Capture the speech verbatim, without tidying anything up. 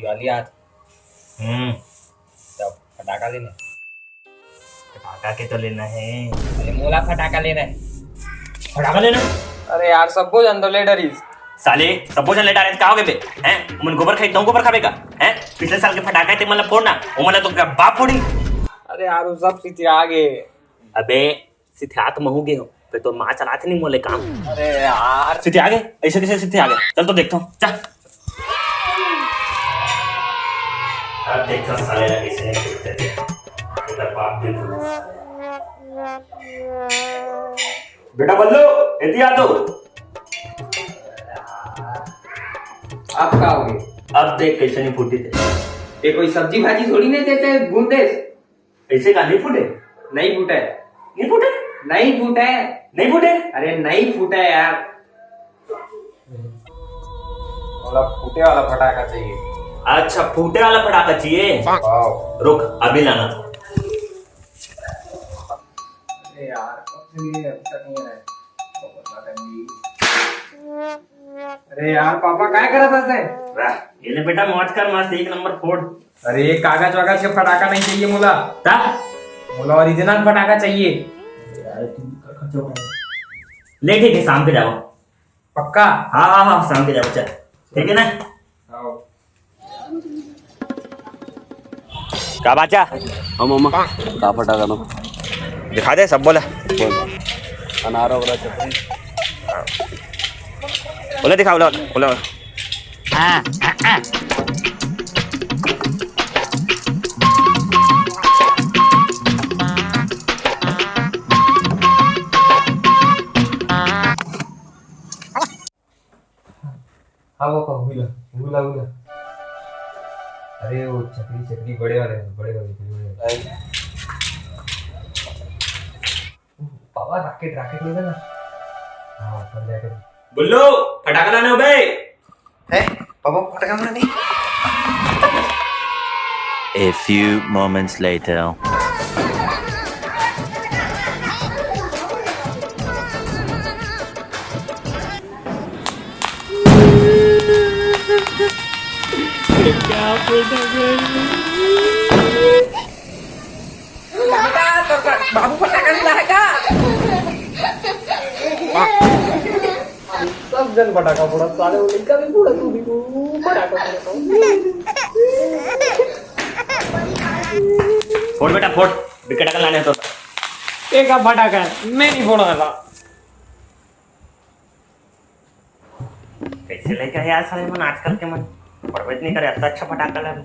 दिवाली आत। हम्म। तब फटाका लेना। फटाका के तो लेना है। अरे, मोला फटाका लेना है। फटाका लेना है? अरे यार, सब्बो झन तो ले डरिस। साले, सब्बो झन ले डारे त का हो गे बे? हैं? ओमन गोबर खाई, तहूं गोबर खाबे का? हैं? पिछले साल के फटाका हे, ते मन ला फोड़ ना, ओमन ला तो का बाप फोड़ी। अरे यार, वो सब सिथिया गे। अबे, सिथियात महूं गे हों, फेर तोर मां चलात नहीं मोले काम। अरे यार। सिथिया गे? ऐसे कैसे सिथिया गे? चल तो देखता हूँ, चल। अब देखता हूँ साले ला कैसे नहीं फूटते। तेरा बाप भी फूट साले। बेटा बल्लू, एती आ तो। अब का हो गे? अब देख कैसे नहीं फूटी थे। ये कोई सब्जी भाजी थोड़ी नहीं देते, गूंद दे। ऐसे का नहीं फूटे? नहीं फूटे। नहीं फूटे? नहीं फूटे। नहीं फूटे? अरे नहीं फूटे यार। मोला फूटे वाला फटाका चाहिए। अच्छा, फूटे वाला फटाका चाहिए? हाँ। रुक, अभी लाना। अरे यार, कब से ये अभी तक नहीं आया? अरे यार, पापा, काय करत हस? वाह, ये ले बेटा, मौज कर मस्त, एक नंबर फोड़। अरे, कागज वागज के फटाका नहीं चाहिए मोला। ता? मोला ओरिजिनल फटाका चाहिए। यार, तुम का खर्चा उठाओ? ले, ठीक है, शाम के जाओ। पक्का? हाँ, हाँ, हाँ, शाम के जाओ, चल। ठीक है ना? आओ। का बाचा? हाँ, मामा, का फटाका ना? दिखा दे, सब बोला। बोल। अनार वगैरह चटनी। बोला दिखा, बोला, बोला। हाँ पापा, हुला, हुला, हुला। अरे वो चकरी, चकरी बड़े वाले, बड़े वाले, बड़े वाले। पापा, रॉकेट, रॉकेट ले लेना। हाँ, ऊपर जाकर। बुल्लू, फटाका लाना हो बे। है? पापा, फटाका लाना नहीं। A few moments later. क्या फटाका है? बाबू फटाका नहीं लाया का? सब जन फटाका फोड़ा, साले वो लड़का भी फोड़ा, तू भी फटाका फोड़ा। फोड़ बेटा, फोड़। विकेट का लाने तो। एक फटाका है, मैं नहीं फोड़ा था। कैसे लेके आया साले मन आजकल के मन? पढ़बे नहीं करे, इतना अच्छा फटाका लगा।